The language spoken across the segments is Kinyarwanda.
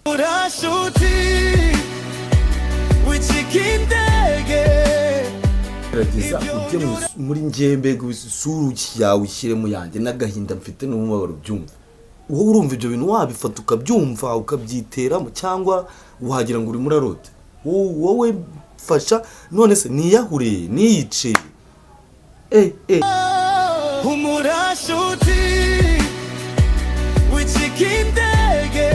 Urashuti wicika intege. Gerageza ujye muri njye, isura yawe ushyiremo yanjye n'agahinda mfite n'umubabaro byumva. Wowe urumva ibyo bintu wabifata ukabyumva ukabyiteramo, cyangwa wagira ngo urimo urarota? Wowe fasha, none se niyahure niyice? Eh eh. Umurashuti wicika intege,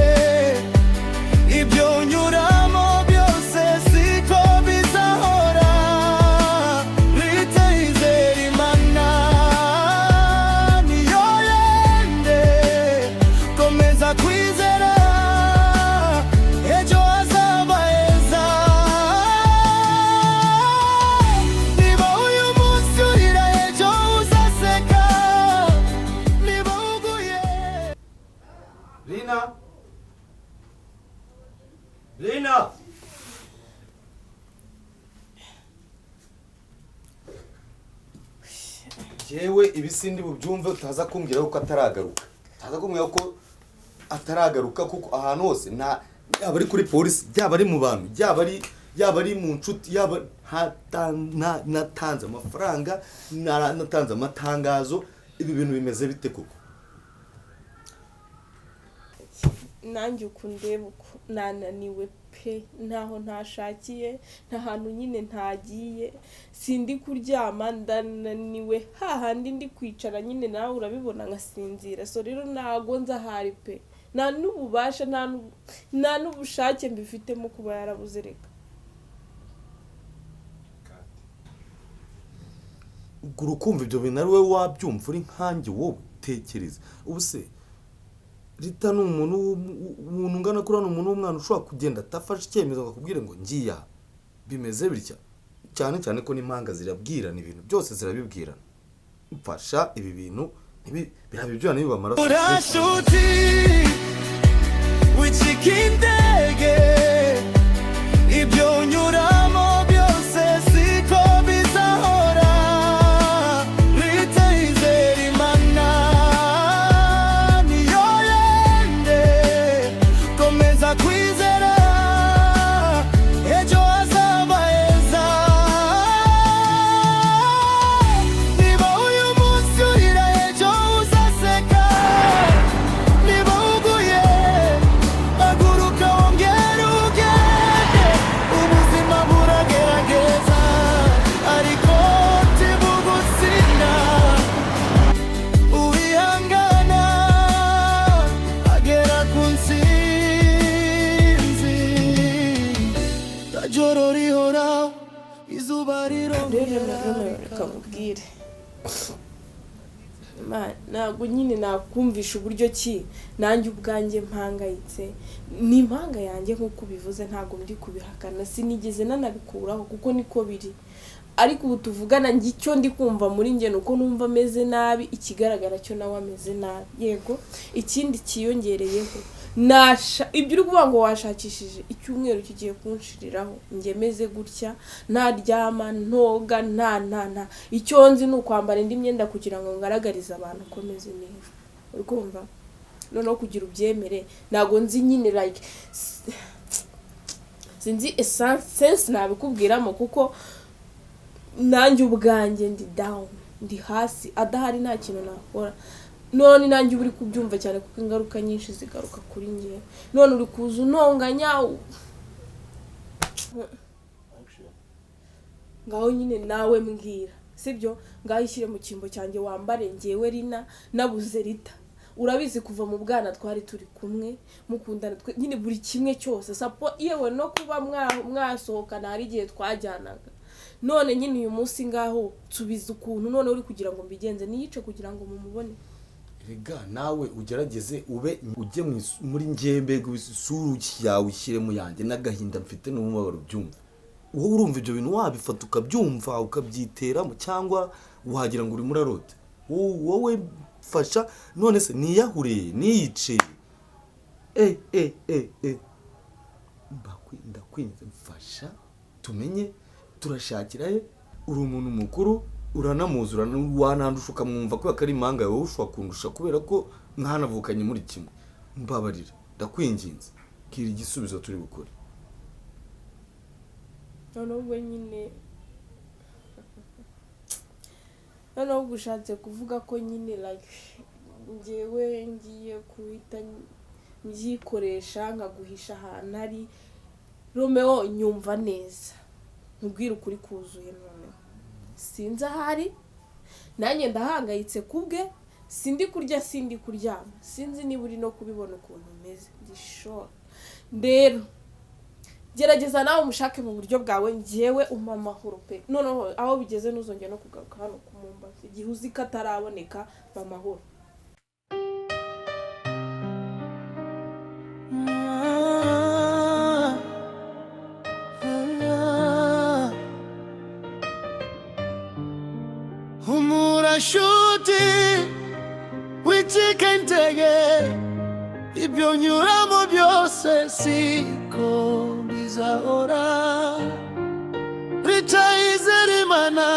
ibyo unyuramo byose siko bizahora. Ritizera Imana niyo yende, komeza kwizera, ejo hazaba heza. Niba uyu munsi urira, ejo uzaseka. Niba uguye. Lina, Lina, jewe ibi sindi bubyumve utaza kumbwira ko ataragaruka, utaza kumbwira ko ataragaruka, kuko ahantu hose nta, yaba ari kuri polisi, yaba ari mu bantu, yaba ari mu nshuti, yaba natanze amafaranga, natanze amatangazo. Ibi bintu bimeze bite koko? Nanjye uku ndeba uku nananiwe pe, ntaho ntashakiye, nta hantu nyine ntagiye, sindi kuryama, ndananiwe hahandi ndi kwicara nyine nawe urabibona nkasinzira. So rero ntago nzi ahari pe, nta n'ububasha, nta n'ubushake mbifitemo kuba yarabuze reka. Ubwo urukumva ibyo bintu ari wowe wabyumva uri nkanjye? Wowe tekereza, ubu se Rita ni umuntu umuntu ungana kuriya, ni umuntu w'umwana ushobora kugenda atafashe icyemezo ngo akubwire ngo ngiye aha, bimeze bitya? Cyane cyane ko n'impanga zirabwirana ibintu byose, zirabibwirana. Mfasha, ibi bintu biraba ibyana biba amaraso. Urashuti wicika intege, ibyo unyuramo byose siko bizahora. Ritizera Imana niyo yende, komeza kwizera, ejo hazaba heza. Niba uyu munsi urira, ejo uzaseka. Niba uguye, haguruka wongere ugende. Ubuzima buragerageza ariko ntibugutsinda, uwihangana agera ku ntsinzi. Tajoro rihoraho, izuba Rero rirongera. Romeo, reka nkubwire. Ntabwo nyine nakumvisha uburyo ki nanjye ubwanjye mpangayitse. Ni impanga yanjye nk'uko ubivuze, ntabwo ndi kubihakana, sinigeze nanabikuraho kuko niko biri. Ariko ubu tuvugana njye icyo ndi kumva muri njye ni uko numva ameze nabi, ikigaragara cyo nawe ameze nabi. Yego, ikindi cyiyongereyeho, nasha ibyo uri kuvuga ngo washakishije, icyumweru kigiye kunshiriraho njye meze gutya, ntaryama, ntoga, nta icyo nzi ni ukwambara indi myenda kugira ngo ngaragarize abantu ko meze neza. Uri kumva? Noneho kugira ubyemere, ntabwo nzi nyine, like sinzi essence nabikubwiramo, kuko nanjye ubwanjye ndi down, ndi hasi. Adahari nta kintu nakora. None nanjye uba uri kubyumva cyane kuko ingaruka nyinshi zigaruka kuri njyewe. None uri kuza untonganya ngaho nyine nawe mbwira, sibyo? Ngaho ishyire mu cyimbo cyanjye, wambare njyewe Rina nabuze Rita. Urabizi kuva mu bwana twari turi kumwe, mukundana, nyine buri kimwe cyose sapo, yewe no kuba mwasohokana hari igihe twajyanaga. None nyine uyu munsi ngaho nsubiza ukuntu none uri kugira ngo mbigenze niyice kugira ngo mumubone. Rega nawe ugerageze ube ujye muri njye, isura yawe ushyiremo yanjye n'agahinda mfite n'umubabaro byumva. Wowe urumva ibyo bintu wabifata ukabyumva ukabyiteramo, cyangwa wagira ngo urimo urarota? Wowe fasha, none se niyahure niyice? Ndakwinze mfasha tumenye turashakira he. Uri umuntu mukuru uranamuzi, wanandusha ukamwumva kubera ko ari impanga yawe, ushobora kundusha kubera ko mwanavukanye muri kimwe. Mbabarira ndakwinginze, bwira igisubizo turi bukore. Noneho ubwo nyine noneho ubwo ushatse kuvuga ko nyine like njyewe ngiye kuhita mbyikoresha nkaguhisha ahantu ari. Romeo nyumva neza nkubwire ukuri kuzuye. Noneho sinzi ahari, nanjye ndahangayitse kubwe, sindi kurya sindi kuryama, sinzi niba uri no kubibona ukuntu meze, ndi shock. Rero gerageza nawe umushake mu buryo bwawe, njyewe umpa amahoro pe. Noneho aho bigeze ntuzongere no kugaruka hano kumumbaza igihe uzi ko ataraboneka, mpa amahoro. Humura nshuti, wicike intege, ibyo nyuramo byose siko bizahora, ritayizera Imana.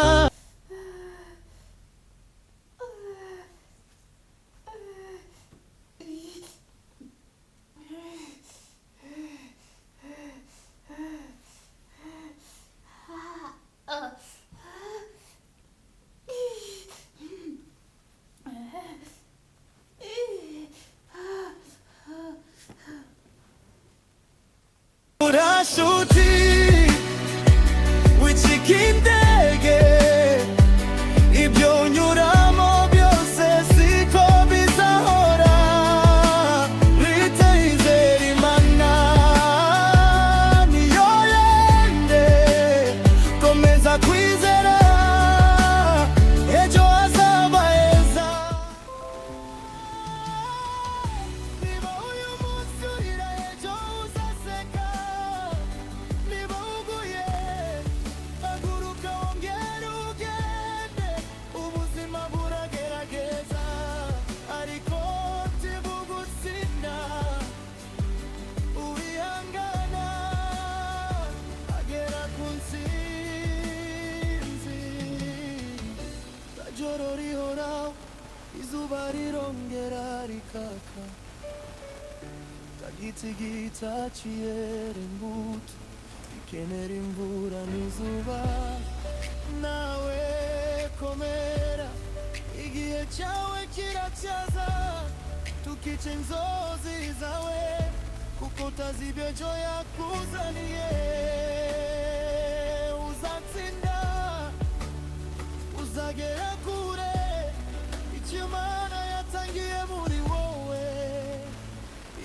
Nshuti, wicika intege, ibyo nyuramo byose siko bizahora, ritayizera Imana niyo yende, komeza kwizera ejo hazaba heza. Niba uyu munsi urira ejo uzaseka, niba uguye haguruka wongere ugende, ubuzima buragerageza ariko ntibugutsinda, uwihangana agera ku ntsinzi. Joro rihoraho izuba rirongera rikaka, giti gitaciyera imbuto ikenera imvura n'izuba. Nawe komera igihe cyawe kiracyaza, tukica inzozi zawe kuko utazi ibyo ejo yakuzaniye. Uzatsinda, uzagera kure, icyo Imana yatangiye muri wowe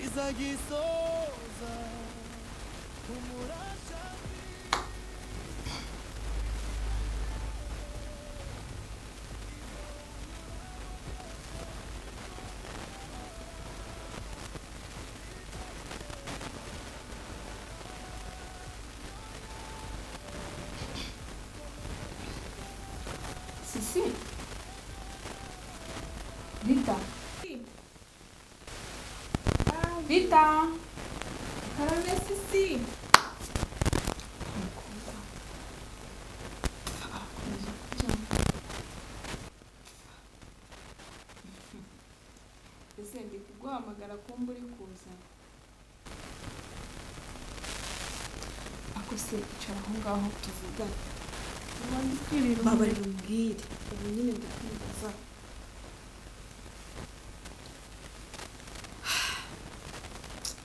izagisoza. Humura nshuti. Sisi, Rita, Rita, Karame Sisi. Umukobwa arakomeza kubyanga. Ese ndi kuguhamagara kumba uri kuza? Ako se icara aho ngaho tuvugane. Babarira umbwire, ubu nyine ndi kwibaza.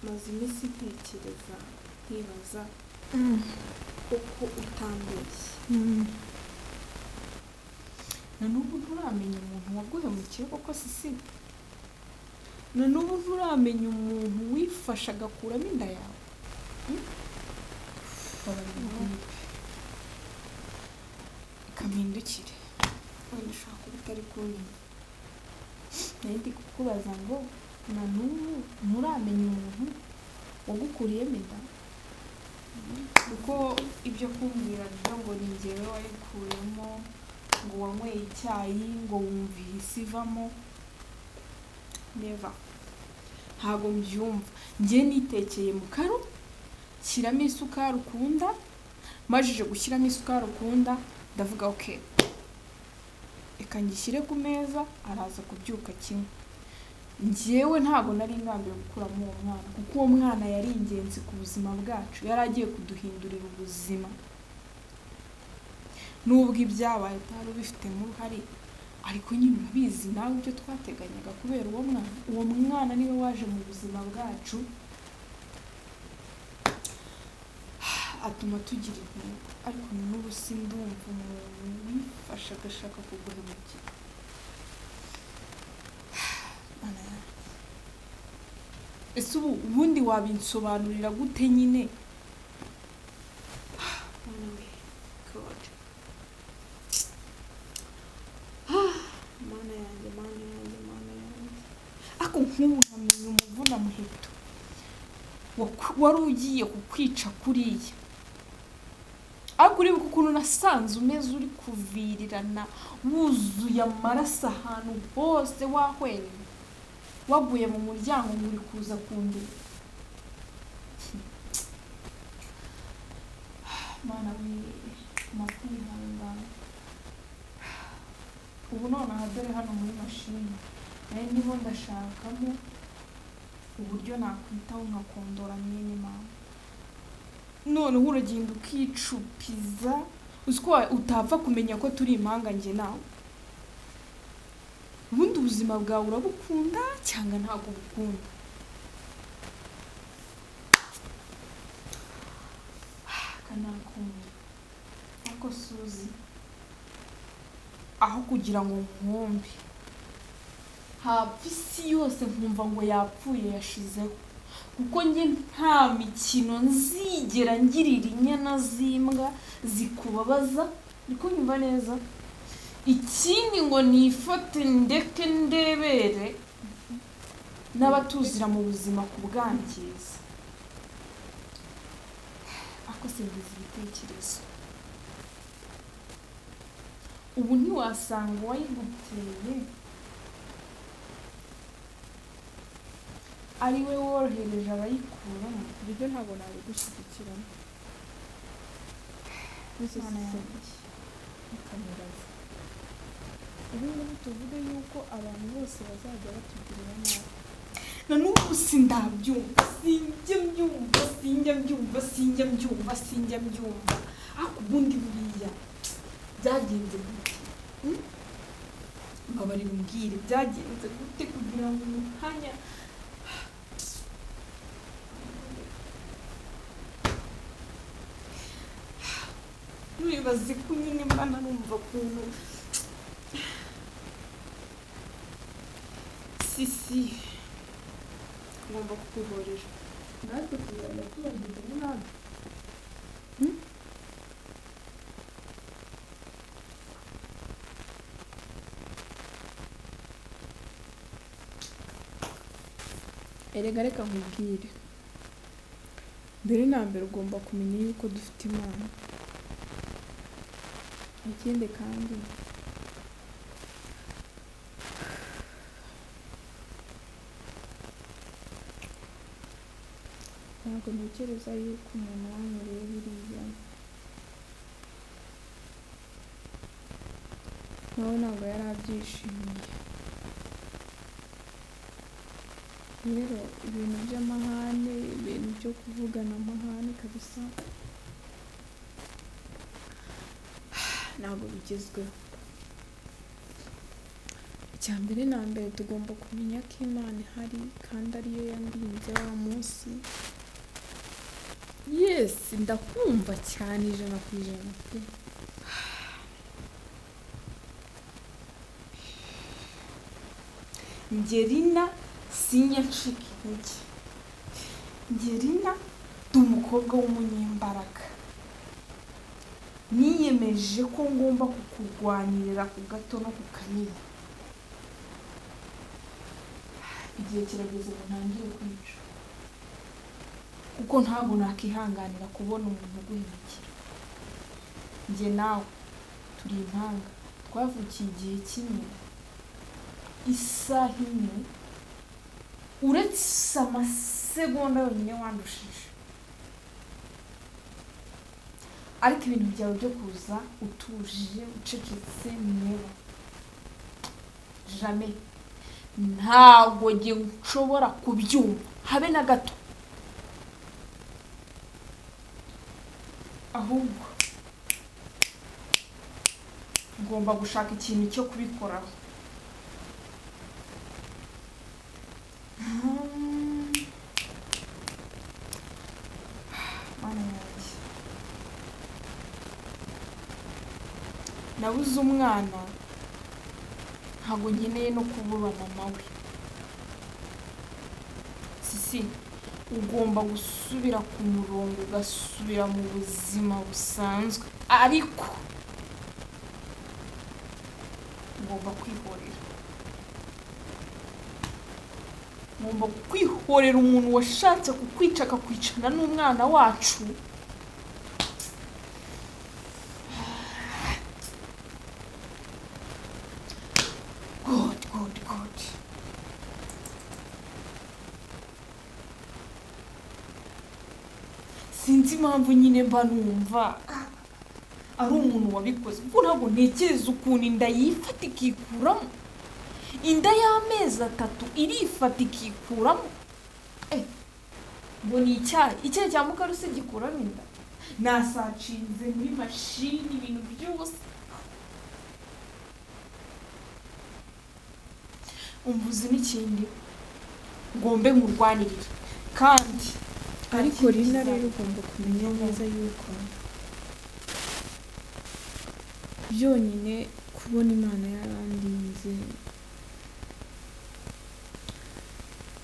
Maze iminsi ntekereza nkibaza koko utambeshye. Na n'ubu nturamenya umuntu waguhemukiye koko Sisi? Na n'ubu nturamenya umuntu wifashe agakuramo inda yawe? Babarira umbwire. Reka mpindukire, wenda ushobora kuba utari kunyumva. Nari ndi kukubaza ngo na n'ubu nturamenya umuntu wagukuriyemo inda? Kuko ibyo kumbwira byo ngo ni njyewe wayikuyemo, ngo wanyweye icyayi, ngo wumva ihise ivamo, never. Ntabwo mbyumva. Njye nitekeye mu karo, shyiramo isukari ukunda, majije gushyiramo isukari ukunda, ndavuga okay, reka ngishyire ku meza, araza kubyuka kimwe. Njyewe ntabwo nari ngambiriye gukuramo uwo mwana, kuko uwo mwana yari ingenzi ku buzima bwacu, yari agiye kuduhindurira ubuzima. Nubwo ibyabaye utari ubifitemo uruhare, ariko nyine urabizi nawe ibyo twateganyaga kubera uwo mwana. Uwo mwana niwe waje mu buzima bwacu atuma tugira intego, ariko n'ubu sindumva umuntu wifashe agashaka kuguhemukira. Mana yanjye, ese ubu ubundi wabinsobanurira gute nyine? Mana we, God. Mana yanjye, Mana yanjye, Mana yanjye. Ariko nk'ubu nkamenya umuvunamuheto wari ugiye kukwica kuriya. Ariko uribuka ukuntu nasanze umeze uri kuvirirana, wuzuye amaraso ahantu hose, wahwereye, waguye mu muryango ngo uri kuza kundeba. Mana we, nakwihangana. Ubu nonaha dore hano muri mashini nari ndimo ndashakamo uburyo nakwitaho nkakondora mwene mama. Noneho uragenda ukicupiza, uzi ko utapfa kumenya ko turi impanga njye nawe. Ubundi ubuzima bwawe urabukunda cyangwa ntabwo ubukunda? Kanakumira. Ariko Suzi, aho kugira ngo nkumbe hapfa isi yose nkumva ngo yapfuye yashizeho, kuko njye nta mikino nzigera ngirira inyana z'imbwa zikubabaza. Ndi kunyumva neza? Ikindi ngo nifate ndeke ndebere n'abatuzira mu buzima kubwangiza. Ako singiza ibitekerezo. Ubu ntiwasanga uwayiguteye ari we worohereje abayikuramo. Ibyo ntabwo nabigushyigikiramo. Mana yanjye. Nkamubaza. Ubu ngubu tuvuge yuko abantu bose bazajya batugirira nabi. Na n'ubu sindabyumva, sinjya mbyumva, sinjya mbyumva, sinjya mbyumva, sinjya mbyumva. Ariko ubundi buriya byagenze gute? Mbabarira umbwire byagenze gute kugira ngo umuhanya nwibaze ko nyine mba narumva ukuntu sisi ngomba kukuhorera. Natwe tuzajya tubagirira nabi. Erega reka nkubwire, mbere na mbere ugomba kumenya yuko dufite Imana. Ikindi kandi ntabwo ntekereza yuko umuntu wankoreye biriya nawe ntabwo yari abyishimiye. Rero ibintu by'amahane, ibintu byo kuvugana amahane kabisa ntabwo bigezweho. Icya mbere na mbere tugomba kumenya ko Imana ihari kandi ariyo yandinze wa munsi. Yes, ndakumva cyane 100% pe. Ngerina sinya ncika intege. Ngerina ndi umukobwa w'umunyembaraga. Niyemeje ko ngomba kukurwanirira ku gato no ku kanini. Igihe kirageze ngo ntangire kwica, kuko ntabwo nakihanganira kubona umuntu uguhemukira. Njye nawe turi impanga, twavukiye igihe kimwe, isaha imwe, Uretse amasegonda yonyine wandushije. Ariko ibintu byawe byo kuza utuje ucecetse never. Jamais. Ntabwo njye nshobora kubyumva habe na gato. Ahubwo ngomba gushaka ikintu cyo kubikoraho. Mana yanjye, nabuze umwana, ntabwo nkeneye no kubura mama we. Sisi, ugomba gusubira ku murongo, ugasubira mu buzima busanzwe, ariko ngomba kwihorera. Ngomba kwihorera umuntu washatse kukwica akakwicana n'umwana wacu. God, God, God. Sinzi impamvu nyine mba numva ari umuntu wabikoze, kuko ntabwo ntekereza ukuntu inda yifata ikikuramo. Inda y'amezi 3 irifata ikikuramo. Ngo ni icyayi, icyayi cya mukaruse gikuramo inda. Nasacinze muri mashini ibintu byose. Umvuze n'ikindi ngombe nkurwanirire kandi. Ariko Rina rero ugomba kumenya neza yuko byonyine kubona Imana yarandinze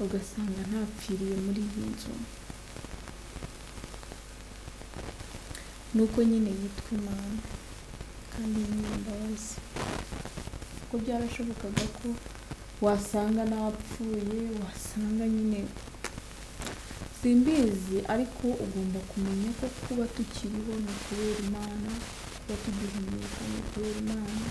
ugasanga ntapfiriye muri iyi nzu, nuko nyine yitwa Imana kandi ni imbabazi, kuko byarashobokaga ko wasanga napfuye, wasanga nyine simbizi, ariko ugomba kumenya ko kuba tukiriho ni ukubera Imana, kuba tugihumeka ni ukubera Imana.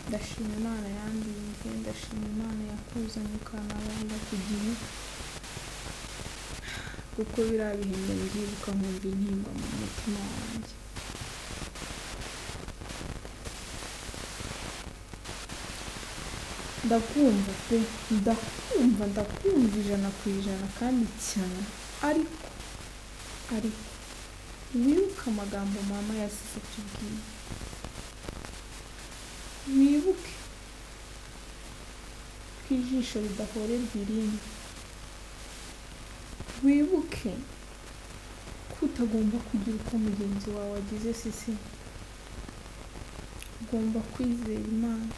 Ndashima Imana yandinze, ndashima Imana yakuzanye ukantabarira ku gihe, kuko biriya bihe ndabyibuka nkumva intimba mu mutima wanjye. Ndakumva pe, ndakumva, ndakumva 100% kandi cyane, ariko wibuke amagambo mama yasize atubwiye, wibuke ko ijisho ridahorerwa irindi, wibuke ko utagomba kugira uko mugenzi wawe agize. Sisi, ugomba kwizera Imana.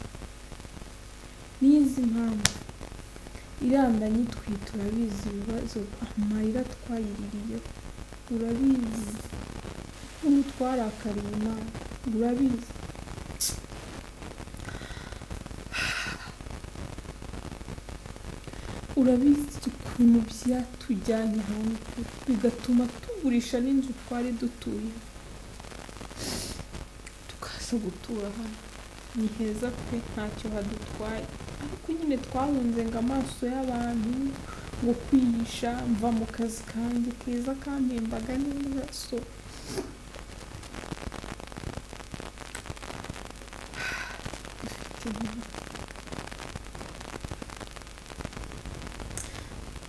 Nizi mpamvu iranda nyitwita, urabizi ibibazo amarira twayiririyeho, urabizi ukuntu twarakariye Imana, urabizi. Urabizi ukuntu byatujyanye ahantu kure bigatuma tugurisha n'inzu twari dutuye tukaza gutura hano. Ni heza pe, ntacyo hadutwaye, ariko nyine twahunze ngo amaso y'abantu, ngo kwihisha, mva mu kazi kanjye keza kampembaga neza. So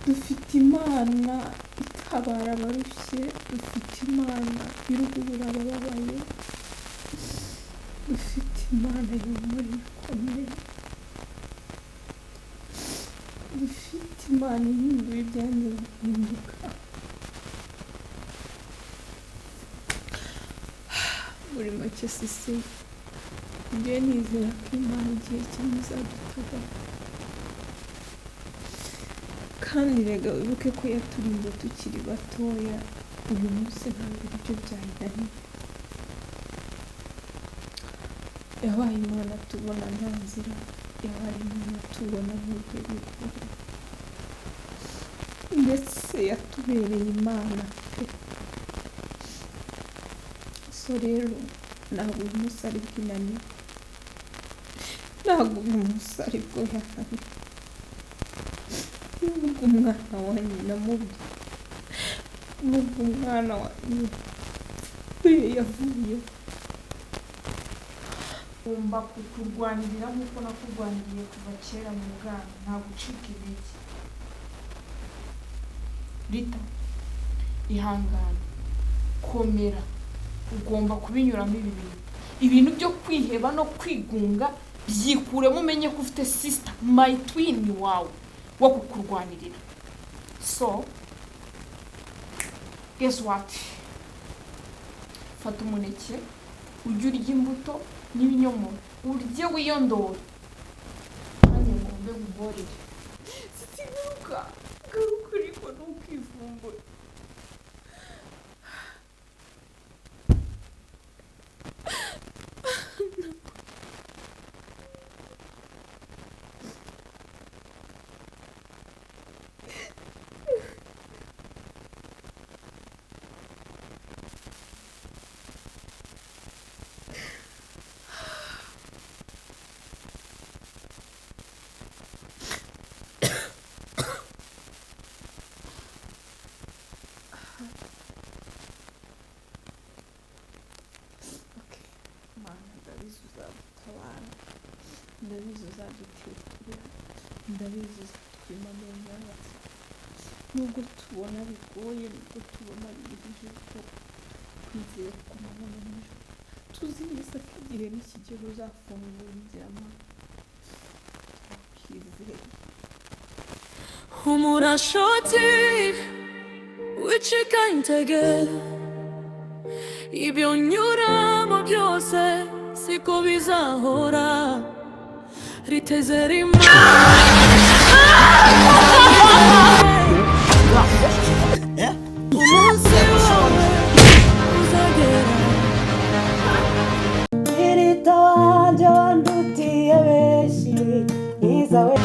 dufite Imana itabara abarushye, dufite Imana iruhura abababaye, dufite Imana yomora ibikomere, dufite Imana ihindura ibyanze guhinduka. Muri make Sisi, njye nizera ko Imana igihe kimwe izadutabara, kandi rega wibuke ko yaturinze tukiri batoya. Uyu munsi ntabwo aribyo byayinaniye, yabaye Imana tubona nta nzira, yabaye Imana tubona mu bihe bigoye, ndetse yatubereye Imana pe. So rero ntabwo uyu munsi aribwo inaniwe, ntabwo uyu munsi aribwo yananiwe. Nubwo umwana wa nyina mubi, nubwo umwana wa nyina yavuye. Ngomba kukurwanirira nk'uko nakurwaniriye kuva kera mu bwana, nta gucika intege. Rita, ihangane, komera, ugomba kubinyuramo ibi bintu. Ibintu byo kwiheba no kwigunga byikuremo, umenye ko ufite sister, my twin wawe wo kukurwanirira. So guess what? Fata umuneke, ujye urya imbuto n'ibinyomoro, urye wiyondore. Nanjye ngombe nguhorere. Sitigaruka, garuka ariko ntukivumbure. Mana, ndabizi uzadutabara, ndabizi uzaduteturira, ndabizi uzatwima amenyo yacu. Nubwo tubona bigoye, nubwo tubona biruhije, ariko twizeye kugumana mu ijuru. Tuzi neza ko igihe nikigera uzafungura inzira, Mana, turakwizeye. Humura nshuti, wicika intege, ibyo nyuramo byose siko bizahora, riteze rimwe. Umunsi wawe uzagera. Irita wanjye wandutiye benshi, mwiza we.